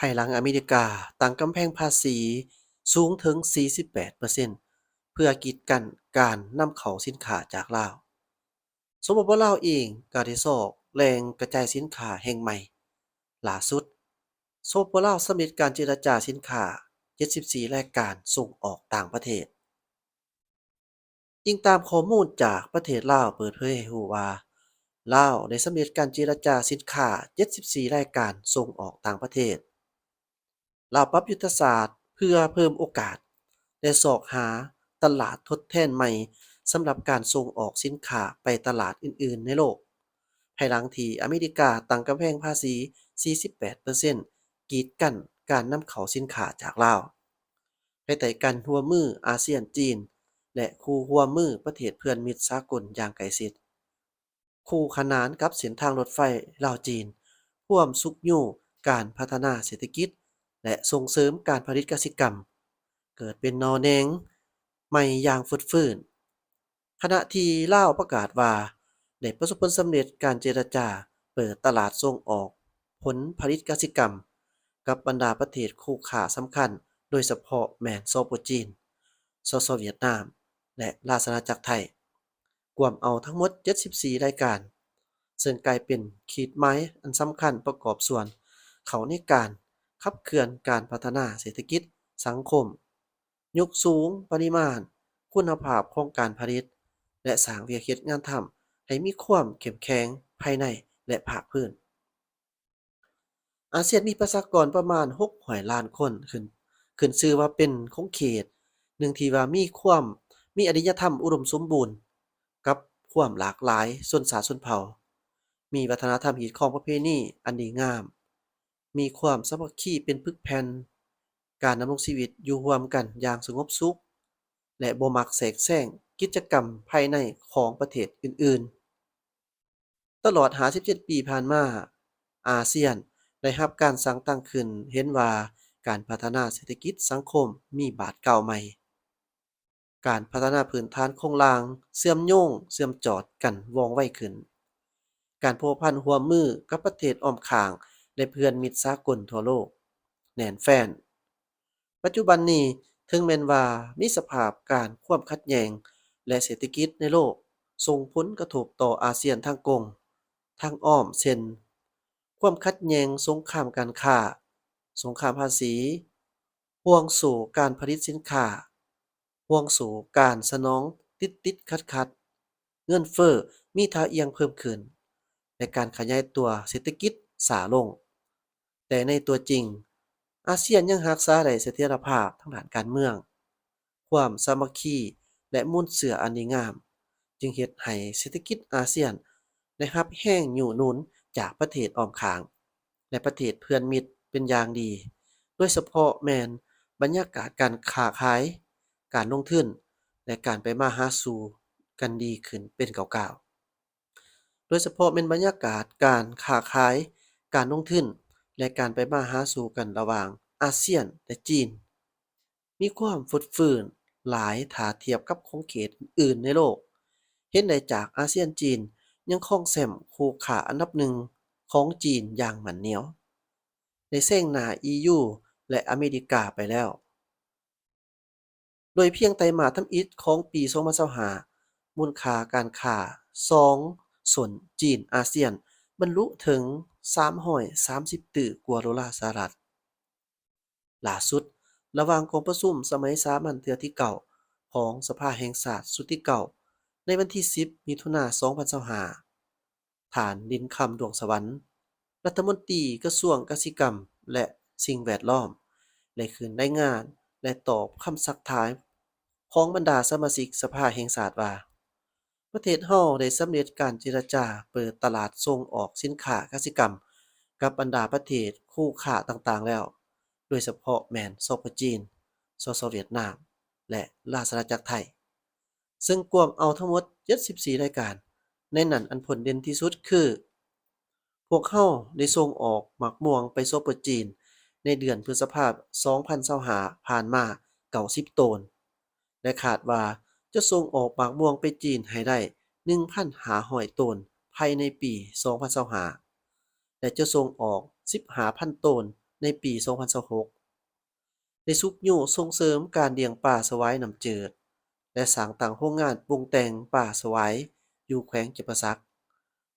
ພາຍຫຼັງອາເມລິກາຕັ້ງກຳແພງພາສີສູງເຖິງສີ່ສິບແປດເປີເຊັນ ເພື່ອກີດກັ້ນການນຳເຂົ້າສິນຄ້າຈາກລາວ, ສປປ ລາວເອງກໍໄດ້ຊອກແຫຼ່ງກະຈາຍສິນຄ້າແຫ່ງໃໝ່. ຫຼ້າສຸດ, ສປປ ລາວສຳເລັດການເຈລະຈາສິນຄ້າເຈັດສິບສີ່ລາຍການສົ່ງອອກຕ່າງປະເທດ. ອີງຕາມຂໍ້ມູນຈາກປະເທດລາວເປີດເຜີຍໃຫ້ຮູ້ວ່າ, ລາວໄດ້ສຳເລັດການເຈລະຈາສິນຄ້າເຈັດສິບສີ່ລາຍການສົ່ງອອກຕ່າງປະເທດ. ລາວປັບຍຸດທະສາດເພື່ອເພີ່ມໂອກາດ ແລະ ຊອກຫາຕະຫຼາດທົດແທນໃໝ່ສຳລັບການສົ່ງອອກສິນຄ້າໄປຕະຫຼາດອື່ນໆໃນໂລກ, ພາຍຫຼັງທີ່ອາເມລິກາຕັ້ງກຳແພງພາສີສີ່ສິບແປດເປີເຊັນ ກີດກັ້ນການນຳເຂົ້າສິນຄ້າຈາກລາວ. ພາຍໃຕ້ການຮ່ວມມືອາຊຽນ, ຈີນ ແລະ ຄູ່ຮ່ວມມືປະເທດເພື່ອນມິດສາກົນຢ່າງໃກ້ຊິດ, ຄູ່ຂະໜານກັບເສັ້ນທາງລົດໄຟລາວ-ຈີນ, ຮ່ວມຊຸກຍູ້ການພັດທະນາເສດຖະກິດ ແລະ ສົ່ງເສີມການຜະລິດກະສິກຳ ເກີດເປັນໜໍ່ແໜງໃໝ່ຢ່າງຟົດຟື້ນ. ຂະນະທີ່ລາວປະກາດວ່າໄດ້ປະສົບຜົນສຳເລັດການເຈລະຈາເປີດຕະຫຼາດສົ່ງອອກຜົນຜະລິດກະສິກຳກັບບັນດາປະເທດຄູ່ຄ້າສຳຄັນ, ໂດຍສະເພາະແມ່ນ ສປ ຈີນ, ສສ ຫວຽດນາມ ແລະ ລາຊະອານາຈັກໄທ, ກວມເອົາທັງໝົດເຈັດສິບສີ່ລາຍການ, ເຊິ່ງກາຍເປັນຂີດໝາຍອັນສຳຄັນປະກອບສ່ວນເຂົ້າໃນການຂັບເຄື່ອນການພັດທະນາເສດຖະກິດສັງຄົມ, ຍົກສູງປະລິມານ, ຄຸນນະພາບຂອງການຜະລິດ ແລະ ສ້າງວຽກເຮັດງານທຳໃຫ້ມີຄວາມເຂັ້ມແຂງພາຍໃນ ແລະ ພາກພື້ນ. ອາຊຽນມີປະຊາກອນປະມານຫົກຮ້ອຍລ້ານຄົນ, ຂຶ້ນ ຂຶ້ນຊື່ວ່າເປັນຂົງເຂດໜຶ່ງທີ່ວ່າມີຄວາມ ມີອາລິຍະທຳອຸດົມສົມບູນ ກັບຄວາມຫຼາກຫຼາຍຊົນຊາດຊົນເຜົ່າ, ມີວັດທະນະທຳຮີດຄອງປະເພນີອັນດີງາມ, ມີຄວາມສາມັກຄີເປັນປຶກແຜ່ນ, ການດຳລົງຊີວິດຢູ່ຮ່ວມກັນຢ່າງສະຫງົບສຸກ ແລະ ບໍ່ມັກແຊກແຊງກິດຈະກຳພາຍໃນຂອງປະເທດອື່ນໆ. ຕະຫຼອດຫ້າສິບເຈັດປີຜ່ານມາ, ອາຊຽນໄດ້ຮັບການສ້າງຕັ້ງຂຶ້ນ, ເຫັນວ່າການພັດທະນາເສດຖະກິດສັງຄົມມີບາດກ້າວໃໝ່. ການພັດທະນາພື້ນຖານໂຄງລ່າງເຊື່ອມໂຍງ, ເຊື່ອມຈອດກັນວ່ອງໄວຂຶ້ນ. ການພົວພັນຮ່ວມມືກັບປະເທດອ້ອມຂ້າງ ແລະ ເພື່ອນມິດສາກົນທົ່ວໂລກແໜ້ນແຟ້ນ. ປັດຈຸບັນນີ້, ເຖິງແມ່ນວ່າມີສະພາບການຄວາມຂັດແຍ່ງ ແລະ ເສດຖະກິດໃນໂລກສົ່ງຜົນກະທົບຕໍ່ອາຊຽນທາງກົງ, ທາງອ້ອມ, ເຊັ່ນ ຄວາມຂັດແຍ່ງສົງຄາມການຄ້າ, ສົງຄາມພາສີ, ຫ່ວງໂສ້ການຜະລິດສິນຄ້າ, ຫ່ວງໂສ້ການສະໜອງຕິດໆຂັດໆ, ເງິນເຟີ້ມີທ່າອ່ຽງເພີ່ມຂຶ້ນ ແລະ ການຂະຫຍາຍຕົວເສດຖະກິດຊ້າລົງ. ແຕ່ໃນຕົວຈິງ, ອາຊຽນຍັງຮັກສາໄດ້ສະຖຽນລະພາບທາງດ້ານການເມືອງ, ຄວາມສາມັກຄີ ແລະ ມູນເຊື້ອອັນດີງາມ, ຈຶ່ງເຮັດໃຫ້ເສດຖະກິດອາຊຽນໄດ້ຮັບແຮງຍູ້ໜູນຈາກປະເທດອ້ອມຂ້າງ ແລະ ປະເທດເພື່ອນມິດເປັນຢ່າງດີ, ໂດຍສະເພາະແມ່ນບັນຍາກາດການຄ້າຂາຍ, ການລົງທຶນ ແລະ ການໄປມາຫາສູ່ກັນດີຂຶ້ນເປັນກ້າວໆ. ໂດຍສະເພາະແມ່ນບັນຍາກາດການຄ້າຂາຍ, ການລົງທຶນ ແລະ ການໄປມາຫາສູ່ກັນລະຫວ່າງອາຊຽນ ແລະ ຈີນ ມີຄວາມຟົດຟື້ນຫຼາຍຖ້າທຽບກັບຂົງເຂດອື່ນໆໃນໂລກ. ເຫັນໄດ້ຈາກອາຊຽນຈີນຍັງຄອງແຊ້ມຄູ່ຄ້າອັນດັບໜຶ່ງຂອງຈີນຢ່າງໝັ້ນໜຽວ, ໄດ້ແຊງໜ້າ ອີ ຢູ ແລະ ອາເມລິກາໄປແລ້ວ. ໂດຍພຽງໄຕມາດທຳອິດຂອງປີສອງພັນຊາວຫ້າ ມູນຄ່າການຄ້າສອງສົນຈີນອາຊຽນບັນລຸເຖິງສາມຮ້ອຍສາມສິບຕື້ກວ່າໂດລາສະຫະລັດ. ຫຼ້າສຸດ, ລະຫວ່າງກອງປະຊຸມສະໄໝສາມັນເທື່ອທີເກົ້າຂອງສະພາແຫ່ງຊາດຊຸດທີເກົ້າ ໃນວັນທີສິບ ມິຖຸນາ ສອງພັນຊາວຫ້າ, ທ່ານ ລິນຄຳ ດວງສະຫວັນ, ລັດຖະມົນຕີກະຊວງກະສິກຳ ແລະ ສິ່ງແວດລ້ອມ ໄດ້ຂຶ້ນລາຍງານ ແລະ ຕອບຄຳຊັກທາຍຂອງບັນດາສະມາຊິກສະພາແຫ່ງຊາດວ່າ, ປະເທດເຮົາໄດ້ສຳເລັດການເຈລະຈາເປີດຕະຫຼາດສົ່ງອອກສິນຄ້າກະສິກຳກັບບັນດາປະເທດຄູ່ຄ້າຕ່າງໆແລ້ວ, ໂດຍສະເພາະແມ່ນ ສປ ຈີນ, ສສ ຫວຽດນາມ ແລະ ລາຊະອານາຈັກໄທ. ເຊິ່ງກວມເອົາທັງໝົດເຈັດສິບສີ່ລາຍການ, ໃນນັ້ນອັນພົ້ນເດັ່ນທີ່ສຸດຄື ພວກເຮົາໄດ້ສົ່ງອອກໝາກມ່ວງໄປ ສປ ຈີນ ໃນເດືອນພຶດສະພາ ສອງພັນຊາວຫ້າ ຜ່ານມາ ເກົ້າສິບໂຕນ ແລະ ຄາດວ່າຈະສົ່ງອອກໝາກມ່ວງໄປຈີນໃຫ້ໄດ້ ໜຶ່ງພັນຫ້າຮ້ອຍໂຕນ ພາຍໃນປີ ສອງພັນຊາວຫ້າ ແລະ ຈະສົ່ງອອກ ສິບຫ້າພັນໂຕນ ໃນປີສອງພັນຊາວຫົກ ໄດ້ຊຸກຍູ້ສົ່ງເສີມການລ້ຽງປາສະຫວາຍນ້ຳຈືດ ແລະ ສ້າງຕັ້ງໂຮງງານປຸງແຕ່ງປາສະຫວາຍຢູ່ແຂວງຈຳປາສັກ.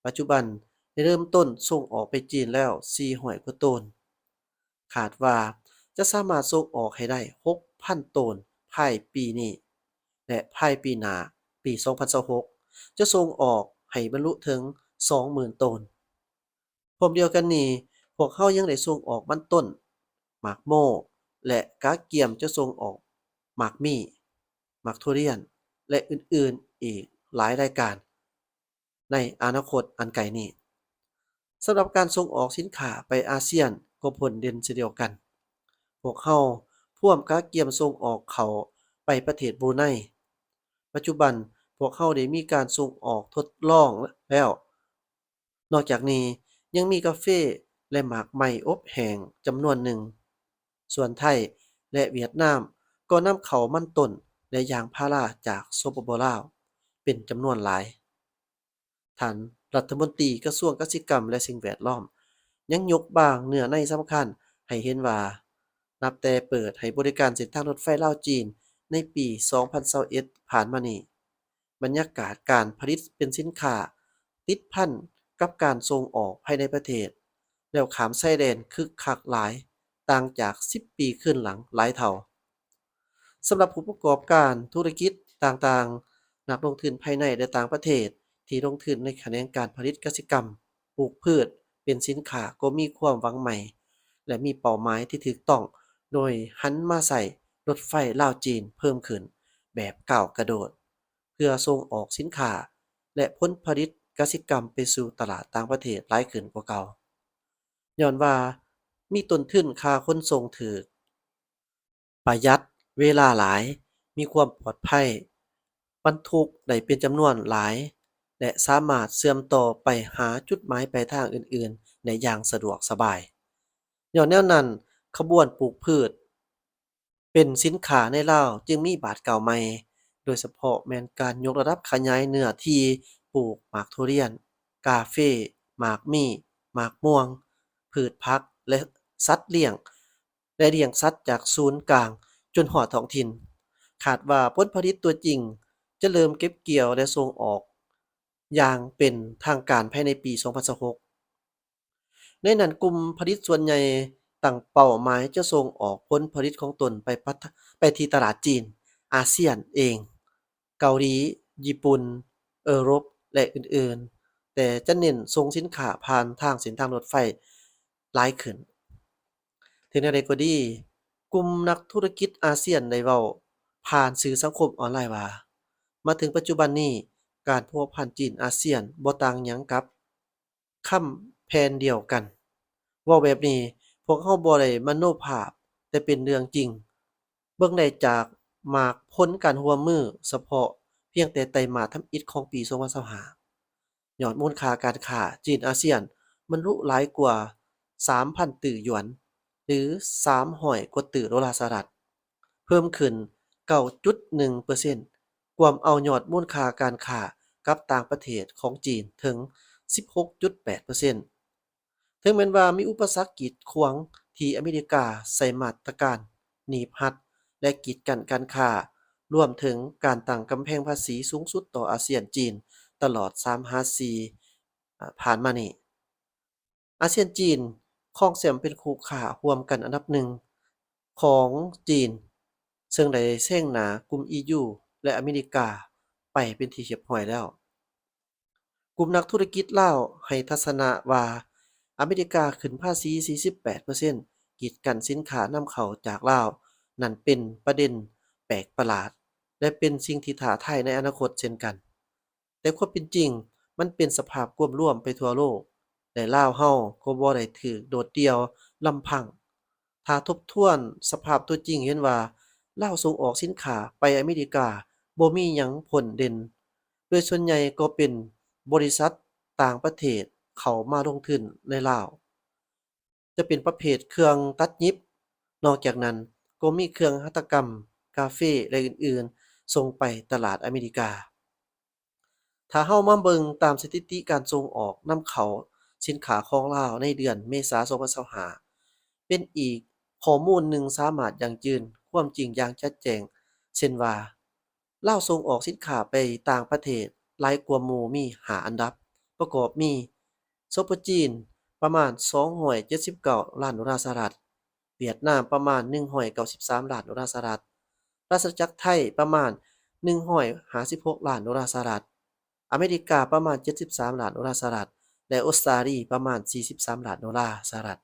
ປັດຈຸບັນໄດ້ເລີ່ມຕົ້ນສົ່ງອອກໄປຈີນແລ້ວສີ່ຮ້ອຍກວ່າໂຕນ. ຄາດວ່າຈະສາມາດສົ່ງອອກໃຫ້ໄດ້ຫົກພັນໂຕນພາຍປີນີ້ ແລະ ພາຍປີໜ້າ ປີສອງພັນຊາວຫົກ ຈະສົ່ງອອກໃຫ້ບັນລຸເຖິງສອງໝື່ນໂຕນ. ພ້ອມດຽວກັນນີ້, ພວກເຮົາຍັງໄດ້ສົ່ງອອກມັນຕົ້ນ, ໝາກໂມ ແລະ ກະກຽມຈະສົ່ງອອກໝາກມີ້, ໝາກທຸລຽນ ແລະ ອື່ນໆອີກຫຼາຍລາຍການໃນອະນາຄົດອັນໃກ້ນີ້. ສຳລັບການສົ່ງອອກສິນຄ້າໄປອາຊຽນກໍພົ້ນເດັ່ນເຊັ່ນດຽວກັນ. ພວກເຮົາພວມກະກຽມສົ່ງອອກເຂົ້າໄປປະເທດບຣູໄນ. ປັດຈຸບັນພວກເຮົາໄດ້ມີການສົ່ງອອກທົດລອງແລ້ວ. ນອກຈາກນີ້ຍັງມີກາເຟ ແລະ ໝາກໄມ້ອົບແຫ້ງຈຳນວນໜຶ່ງ. ສ່ວນໄທ ແລະ ຫວຽດນາມກໍນຳເຂົ້າມັນຕົ້ນ ແລະ ຢາງພາລາຈາກ ສປປ ລາວ ເປັນຈຳນວນຫຼາຍ. ທ່ານລັດຖະມົນຕີກະຊວງກະສິກຳ ແລະ ສິ່ງແວດລ້ອມ ຍັງຍົກບາງເນື້ອໃນສຳຄັນໃຫ້ເຫັນວ່າ ນັບແຕ່ເປີດໃຫ້ບໍລິການເສັ້ນທາງລົດໄຟລາວ-ຈີນໃນປີສອງພັນຊາວເອັດຜ່ານມານີ້, ບັນຍາກາດການຜະລິດເປັນສິນຄ້າຕິດພັນກັບການສົ່ງອອກພາຍໃນປະເທດ ແລ້ວຂ້າມຊາຍແດນຄຶກຄັກຫຼາຍ, ຕ່າງຈາກສິບປີຄືນຫຼັງຫຼາຍເທົ່າ. ສຳລັບຜູ້ປະກອບການທຸລະກິດຕ່າງໆ, ນັກລົງທຶນພາຍໃນ ແລະ ຕ່າງປະເທດ ທີ່ລົງທຶນໃນຂະແໜງການຜະລິດກະສິກຳ, ປູກພືດເປັນສິນຄ້າ ກໍມີຄວາມຫວັງໃໝ່ ແລະ ມີເປົ້າໝາຍທີ່ຖືກຕ້ອງ ໂດຍຫັນມາໃຊ້ລົດໄຟລາວ-ຈີນເພີ່ມຂຶ້ນແບບກ້າວກະໂດດ ເພື່ອສົ່ງອອກສິນຄ້າ ແລະ ຜົນຜະລິດກະສິກຳໄປສູ່ຕະຫຼາດຕ່າງປະເທດຫຼາຍຂຶ້ນກວ່າເກົ່າ. ຍ້ອນວ່າມີຕົ້ນທຶນຄ່າຂົນສົ່ງຖືກ, ປະຢັດເວລາຫຼາຍ, ມີຄວາມປອດໄພ, ບັນທຸກໄດ້ເປັນຈຳນວນຫຼາຍ ແລະ ສາມາດເຊື່ອມຕໍ່ໄປຫາຈຸດໝາຍປາຍທາງອື່ນໆໄດ້ຢ່າງສະດວກສະບາຍ. ຍ້ອນແນວນັ້ນ, ຂະບວນປູກພືດເປັນສິນຄ້າໃນລາວຈຶ່ງມີບາດກ້າວໃໝ່, ໂດຍສະເພາະແມ່ນການຍົກລະດັບຂະຫຍາຍເນື້ອທີ່ປູກໝາກທຸລຽນ, ກາເຟ, ໝາກມີ້, ໝາກມ່ວງ, ພືດຜັກ ແລະ ສັດລ້ຽງ ແລະ ລ້ຽງສັດຈາກສູນກາງຈົນຮອດທ້ອງຖິ່ນ. ຄາດວ່າຜົນຜະລິດຕົວຈິງຈະເລີ່ມເກັບກ່ຽວ ແລະ ສົ່ງອອກຢ່າງເປັນທາງການພາຍໃນປີສອງພັນຊາວຫົກ. ໃນນັ້ນ, ກຸ່ມຜະລິດສ່ວນໃຫຍ່ຕັ້ງເປົ້າໝາຍຈະສົ່ງອອກຜົນຜະລິດຂອງຕົນໄປປະ ໄປທີ່ຕະຫຼາດຈີນ, ອາຊຽນເອງ, ເກົາຫຼີ, ຍີ່ປຸ່ນ, ເອີຣົບ ແລະ ອື່ນໆ, ແຕ່ຈະເນັ້ນສົ່ງສິນຄ້າຜ່ານທາງເສັ້ນທາງລົດໄຟຫຼາຍຂຶ້ນ. ເຖິງແນວໃດກໍດີ, ກຸ່ມນັກທຸລະກິດອາຊຽນໄດ້ເວົ້າຜ່ານສື່ສັງຄົມອອນລາຍວ່າ, ມາເຖິງປັດຈຸບັນນີ້, ການພົວພັນຈີນອາຊຽນບໍ່ຕ່າງຫຍັງກັບຄຳແຜ່ນດຽວກັນ. ເວົ້າແບບນີ້, ພວກເຮົາບໍ່ໄດ້ມະໂນພາບ, ແຕ່ເປັນເລື່ອງຈິງ. ເບິ່ງໄດ້ຈາກໝາກຜົນການຮ່ວມມືສະເພາະພຽງແຕ່ໄຕມາດທຳອິດຂອງປີສອງພັນຊາວຫ້າ. ຍອດມູນຄ່າການຄ້າຈີນອາຊຽນບັນລຸຫຼາຍກວ່າສາມພັນຕື້ຢວນ ຫຼື ສາມຮ້ອຍກວ່າຕື້ໂດລາສະຫະລັດ, ເພີ່ມຂຶ້ນເກົ້າຈຸດໜຶ່ງເປີເຊັນ, ກວມເອົາຍອດມູນຄ່າການຄ້າກັບຕ່າງປະເທດຂອງຈີນເຖິງສິບຫົກຈຸດແປດເປີເຊັນ. ເຖິງແມ່ນວ່າມີອຸປະສັກກີດຂວາງທີ່ອາເມລິກາໃຊ້ມາດຕະການໜີບຮັດ ແລະ ກີດກັ້ນການຄ້າ, ລວມເຖິງການຕັ້ງກຳແພງພາສີສູງສຸດຕໍ່ອາຊຽນ-ຈີນຕະຫຼອດສາມຫາສີ່ ອາ ຜ່ານມານີ້, ອາຊຽນ-ຈີນຄອງແຊ້ມເປັນຄູ່ຄ້າຮ່ວມກັນອັນດັບໜຶ່ງຂອງຈີນ, ເຊິ່ງໄດ້ແຊງໜ້າກຸ່ມ ອີ ຢູ ແລະ ອາເມລິກາໄປເປັນທີ່ຮຽບຮ້ອຍແລ້ວ. ກຸ່ມນັກທຸລະກິດລາວໃຫ້ທັດສະນະວ່າ ອາເມລິກາຂຶ້ນພາສີສີ່ສິບແປດເປີເຊັນ ກີດກັ້ນສິນຄ້ານຳເຂົ້າຈາກລາວ, ນັ້ນເປັນປະເດັນແປກປະຫຼາດ ແລະ ເປັນສິ່ງທີ່ທ້າທາຍໃນອະນາຄົດເຊັ່ນກັນ. ແຕ່ຄວາມເປັນຈິງ, ມັນເປັນສະພາບກວມລວມໄປທົ່ວໂລກ, ແລະ ລາວເຮົາກໍບໍ່ໄດ້ຖືກໂດດດ່ຽວລຳພັງ. ຖ້າທົບທວນສະພາບຕົວຈິງເຫັນວ່າ ລາວສົ່ງອອກສິນຄ້າໄປອາເມລິກາບໍ່ມີຫຍັງໂດດເດັ່ນ, ໂດຍສ່ວນໃຫຍ່ກໍເປັນບໍລິສັດຕ່າງປະເທດເຂົ້າມາລົງທຶນໃນລາວ, ຈະເປັນປະເພດເຄື່ອງຕັດຫຍິບ. ນອກຈາກນັ້ນ, ກໍມີເຄື່ອງຫັດຖະກຳ, ກາເຟ ແລະ ອື່ນໆ ສົ່ງໄປຕະຫຼາດອາເມລິກາ. ຖ້າເຮົາມາເບິ່ງຕາມສະຖິຕິການສົ່ງອອກນຳເຂົ້າສິນຄ້າຂອງລາວໃນເດືອນເມສາ ສອງພັນຊາວຫ້າ, ເປັນອີກຂໍ້ມູນໜຶ່ງສາມາດຢັ້ງຢືນຄວາມຈິງຢ່າງຈະແຈ້ງ ເຊັ່ນວ່າ ລາວສົ່ງອອກສິນຄ້າໄປຕ່າງປະເທດຫຼາຍກວ່າໝູ່ມີຫ້າອັນດັບ ປະກອບມີ ສົປຈີນ ປະມານສອງຮ້ອຍເຈັດສິບເກົ້າລ້ານໂດລາສະຫະລັດ, ຫວຽດນາມ ປະມານໜຶ່ງຮ້ອຍເກົ້າສິບສາມລ້ານໂດລາສະຫະລັດ, ລາຊະອານາຈັກໄທ ປະມານໜຶ່ງຮ້ອຍຫ້າສິບຫົກລ້ານໂດລາສະຫະລັດ, ອາເມລິກາ ປະມານເຈັດສິບສາມລ້ານໂດລາສະຫະລັດ ແລະ ອົດສະຕາລີ ປະມານສີ່ສິບສາມລ້ານໂດລາສະຫະລັດ.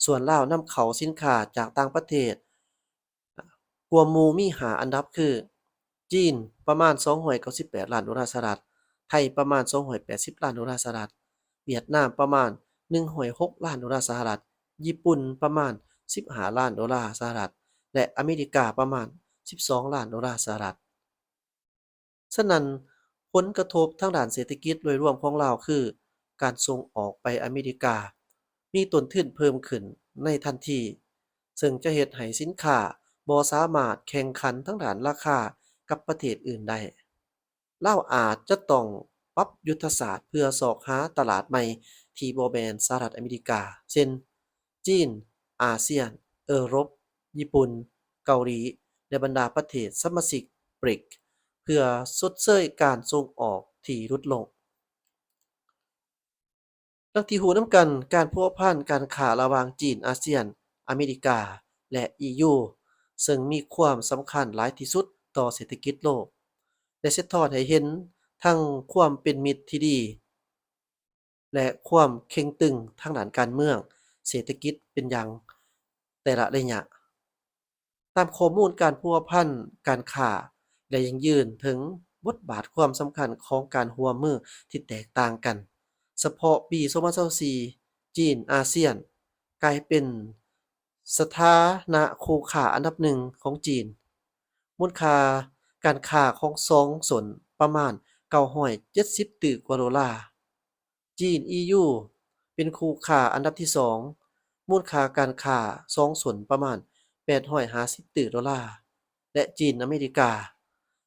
ສ່ວນລາວນຳເຂົ້າສິນຄ້າຈາກຕ່າງປະເທດ ກວ່າໝູ່ມີຫ້າອັນດັບຄື ຈີນ ປະມານສອງຮ້ອຍເກົ້າສິບແປດລ້ານໂດລາສະຫະລັດ, ໄທ ປະມານສອງຮ້ອຍແປດສິບລ້ານໂດລາສະຫະລັດ, ຫວຽດນາມ ປະມານໜຶ່ງຮ້ອຍຫົກລ້ານໂດລາສະຫະລັດ, ຍີ່ປຸ່ນ ປະມານສິບຫ້າລ້ານໂດລາສະຫະລັດ ແລະ ອາເມລິກາ ປະມານສິບສອງລ້ານໂດລາສະຫະລັດ. ສະນັ້ນ, ຜົນກະທົບທາງດ້ານເສດຖະກິດໂດຍລວມຂອງລາວຄື ການສົ່ງອອກໄປອາເມລິກາມີຕົ້ນທຶນເພີ່ມຂຶ້ນໃນທັນທີ, ເຊິ່ງຈະເຮັດໃຫ້ສິນຄ້າບໍ່ສາມາດແຂ່ງຂັນທາງດ້ານລາຄາກັບປະເທດອື່ນໄດ້. ລາວອາດຈະຕ້ອງປັບຍຸດທະສາດເພື່ອຊອກຫາຕະຫຼາດໃໝ່ທີ່ບໍ່ແມ່ນສະຫະລັດອາເມລິກາ, ເຊັ່ນ ຈີນ, ອາຊຽນ, ເອີຣົບ, ຍີ່ປຸ່ນ, ເກົາຫຼີ ແລະ ບັນດາປະເທດສະມາຊິກ ບຣິກ ເພື່ອຊົດເຊີຍການສົ່ງອອກທີ່ຫຼຸດລົງ. ດັ່ງທີ່ຮູ້ນຳກັນ, ການພົວພັນການຄ້າລະຫວ່າງຈີນ, ອາຊຽນ, ອາເມລິກາ ແລະ ອີຢູ ເຊິ່ງມີຄວາມສຳຄັນຫຼາຍທີ່ສຸດຕໍ່ເສດຖະກິດໂລກ ໄດ້ສະທ້ອນໃຫ້ເຫັນທັງຄວາມເປັນມິດທີ່ດີ ແລະ ຄວາມເຄັ່ງຕຶງທາງດ້ານການເມືອງ, ເສດຖະກິດເປັນຢ່າງແຕ່ລະໄລຍະ. ຕາມຂໍ້ມູນການພົວພັນການຄ້າ ໄດ້ຢັ້ງຢືນເຖິງບົດບາດຄວາມສຳຄັນຂອງການຮ່ວມມືທີ່ແຕກຕ່າງກັນ. ສະເພາະປີສອງພັນຊາວສີ່ ຈີນອາຊຽນກາຍເປັນສະຖານະຄູ່ຄ້າອັນດັບໜຶ່ງຂອງຈີນ. ມູນຄ່າການຄ້າຂອງສອງຊົນປະມານເກົ້າຮ້ອຍເຈັດສິບຕື້ກວ່າໂດລາ. ຈີນ ອີຢູ ເປັນຄູ່ຄ້າອັນດັບທີສອງ, ມູນຄ່າການຄ້າສອງຊົນປະມານແປດຮ້ອຍຫ້າສິບຕື້ໂດລາ ແລະ ຈີນ ອາເມລິກາ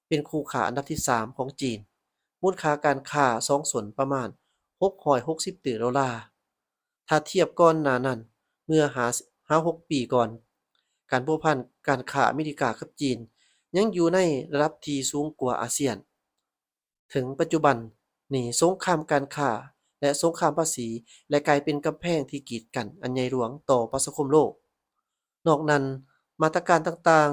ເປັນຄູ່ຄ້າອັນດັບທີສາມຂອງຈີນ, ມູນຄ່າການຄ້າສອງຊົນປະມານຫົກຮ້ອຍຫົກສິບຕື້ໂດລາ. ຖ້າທຽບກ່ອນໜ້ານັ້ນ ເມື່ອຫ້າ ຫາຫົກປີກ່ອນ, ການພົວພັນການຄ້າອາເມລິກາກັບຈີນຍັງຢູ່ໃນລະດັບທີ່ສູງກວ່າອາຊຽນ. ເຖິງປັດຈຸບັນນີ້, ສົງຄາມການຄ້າ ແລະ ສົງຄາມພາສີ ໄດ້ກາຍເປັນກຳແພງທີ່ກີດກັ້ນອັນໃຫຍ່ຫຼວງຕໍ່ປະຊາຄົມໂລກ. ນອກນັ້ນ, ມາດຕະການຕ່າງ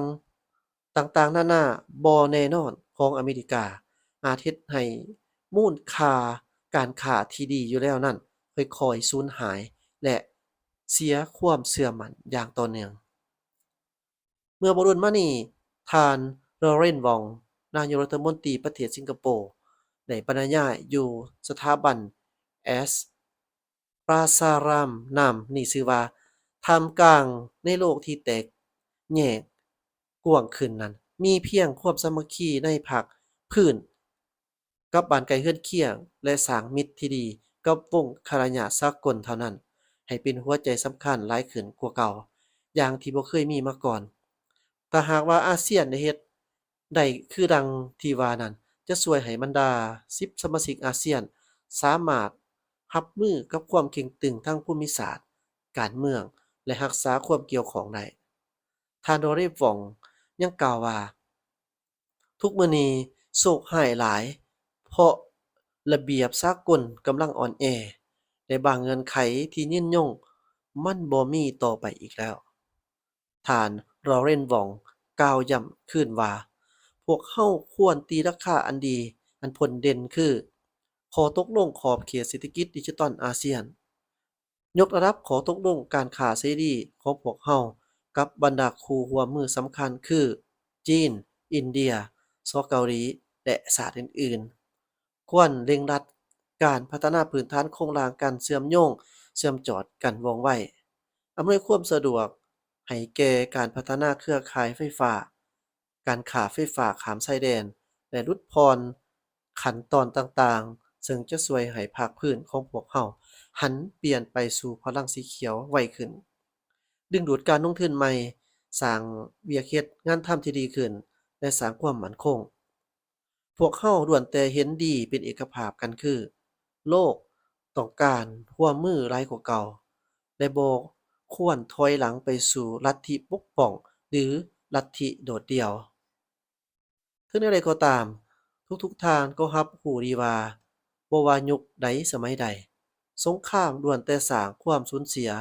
ໆ ຕ່າງໆນານາບໍ່ແນ່ນອນຂອງອາເມລິກາ ອາດເຮັດໃຫ້ມູນຄ່າການຄ້າທີ່ດີຢູ່ແລ້ວນັ້ນ ຄ່ອຍໆສູນຫາຍ ແລະ ເສຍຄວາມເຊື່ອໝັ້ນຢ່າງຕໍ່ເນື່ອງ. ເມື່ອບໍ່ດົນມານີ້, ທ່ານ Lawrence Wong ນາຍົກລັດຖະມົນຕີປະເທດສິງກະໂປ ໄດ້ບັນລະຍາຍຢູ່ສະຖາບັນ Ash Prasaramanam ນີ້ຊື່ວ່າ ທ່າມກາງໃນໂລກທີ່ແຕກແຍກກວ້າງຂຶ້ນນັ້ນ, ມີພຽງຄວາມສາມັກຄີໃນພາກພື້ນ ກັບບ້ານໃກ້ເຮືອນຄຽງ ແລະ ສ້າງມິດທີ່ດີກັບວົງຄະລະຍາດສາກົນເທົ່ານັ້ນ ໃຫ້ເປັນຫົວໃຈສຳຄັນຫຼາຍຂຶ້ນກວ່າເກົ່າ ຢ່າງທີ່ບໍ່ເຄີຍມີມາກ່ອນ. ຖ້າຫາກວ່າອາຊຽນໄດ້ເຮັດໄດ້ຄືດັ່ງທີ່ວ່ານັ້ນ, ຈະຊ່ວຍໃຫ້ບັນດາສິບສະມາຊິກອາຊຽນສາມາດຮັບມືກັບຄວາມເຄັ່ງຕຶງທາງພູມິສາດ, ການເມືອງ ແລະ ຮັກສາຄວາມກ່ຽວຂ້ອງໄດ້. ທ່ານ Lawrence Wong ຍັງກ່າວວ່າ, ທຸກມື້ນີ້ໂຊກຮ້າຍຫຼາຍ ເພາະລະບຽບສາກົນກຳລັງອ່ອນແອ ແລະ ບາງເງື່ອນໄຂທີ່ຍືນຍົງມັນບໍ່ມີຕໍ່ໄປອີກແລ້ວ. ທ່ານ Lawrence Wong ກ່າວຢ້ຳຄືນວ່າ, ພວກເຮົາຄວນຕີລາຄາອັນດີ, ອັນພົ້ນເດັ່ນຄື ຂໍ້ຕົກລົງຂອບເຂດເສດຖະກິດດິຈິຕອນອາຊຽນ. ຍົກລະດັບຂໍ້ຕົກລົງການຄ້າເສລີຂອງພວກເຮົາກັບບັນດາຄູ່ຮ່ວມມືສຳຄັນຄື ຈີນ, ອິນເດຍ, ສປ ເກົາຫຼີ ແລະ ຊາດອື່ນໆ. ຄວນເລັ່ງລັດການພັດທະນາພື້ນຖານໂຄງລ່າງການເຊື່ອມໂຍງ, ເຊື່ອມຈອດກັນວ່ອງໄວ, ອຳນວຍຄວາມສະດວກໃຫ້ແກ່ການພັດທະນາເຄືອຂ່າຍໄຟຟ້າ, ການຄ້າໄຟຟ້າຂ້າມຊາຍແດນ ແລະ ຫຼຸດຜ່ອນຂັ້ນຕອນຕ່າງໆ, ເຊິ່ງຈະຊ່ວຍໃຫ້ພາກພື້ນຂອງພວກເຮົາຫັນປ່ຽນໄປສູ່ພະລັງສີຂຽວໄວຂຶ້ນ, ດຶງດູດການລົງທຶນໃໝ່, ສ້າງວຽກເຮັດງານທຳທີ່ດີຂຶ້ນ ແລະ ສ້າງຄວາມໝັ້ນຄົງ. ພວກເຮົາລ້ວນແຕ່ເຫັນດີເປັນເອກະພາບກັນຄື ໂລກຕ້ອງການຮ່ວມມືຫຼາຍກວ່າເກົ່າ ແລະ ບໍ່ ຄວນຖອຍຫຼັງໄປສູ່ລັດທິປົກປ້ອງ ຫຼື ລັດທິໂດດດ່ຽວ. ເຖິງແນວໃດກໍຕາມ, ທຸກໆທ່ານກໍຮັບຮູ້ດີວ່າ ບໍ່ວ່າຍຸກໃດສະໄໝໃດ, ສົງຄາມລ້ວນແຕ່ສ້າງຄວາມສູນເສຍ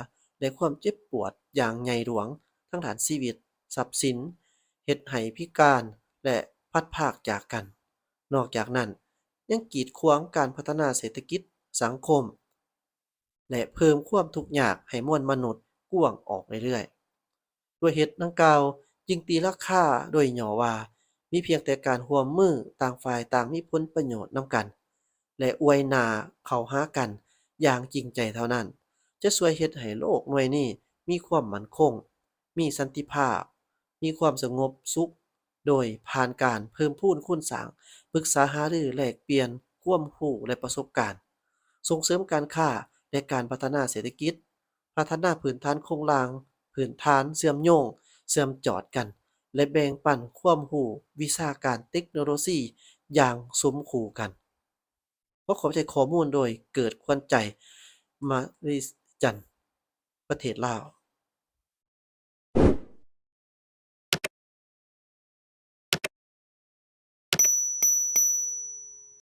ແລະ ຄວາມເຈັບປວດຢ່າງໃຫຍ່ຫຼວງທາງດ້ານຊີວິດ, ຊັບສິນ, ເຮັດໃຫ້ພິການ ແລະ ພັດພາກຈາກກັນ. ນອກຈາກນັ້ນ, ຍັງກີດຂວາງການພັດທະນາເສດຖະກິດ, ສັງຄົມ ແລະ ເພີ່ມຄວາມທຸກຍາກໃຫ້ມວນມະນຸດກວ້າງອອກເລື້ອຍໆ. ດ້ວຍເຫດດັ່ງກ່າວ, ຈຶ່ງຕີລາຄາໂດຍຫຍໍ້ວ່າ ມີພຽງແຕ່ການຮ່ວມມືຕ່າງຝ່າຍຕ່າງມີຜົນປະໂຫຍດນຳກັນ ແລະ ອວຍໜ້າເຂົ້າຫາກັນຢ່າງຈິງໃຈເທົ່ານັ້ນ ຈະຊ່ວຍເຮັດໃຫ້ໂລກໜ່ວຍນີ້ມີຄວາມໝັ້ນຄົງ, ມີສັນຕິພາບ, ມີຄວາມສະຫງົບສຸກ ໂດຍຜ່ານການເພີ່ມພູນຄູນສ້າງ, ປຶກສາຫາລື, ແລກປ່ຽນຄວາມຮູ້ ແລະ ປະສົບການ, ສົ່ງເສີມການຄ້າ ແລະ ການພັດທະນາເສດຖະກິດ, ພັດທະນາພື້ນຖານໂຄງລ່າງ, ພື້ນຖານເຊື່ອມໂຍງ, ເຊື່ອມຈອດກັນ ແລະ ແບ່ງປັນຄວາມຮູ້, ວິຊາການ, ເຕັກໂນໂລຊີຢ່າງສົມຄູ່ກັນ. ຂໍຂອບໃຈຂໍ້ມູນໂດຍ ເກີດ ຄວນໃຈ ມາລິຈັນ ປະເທດລາວ.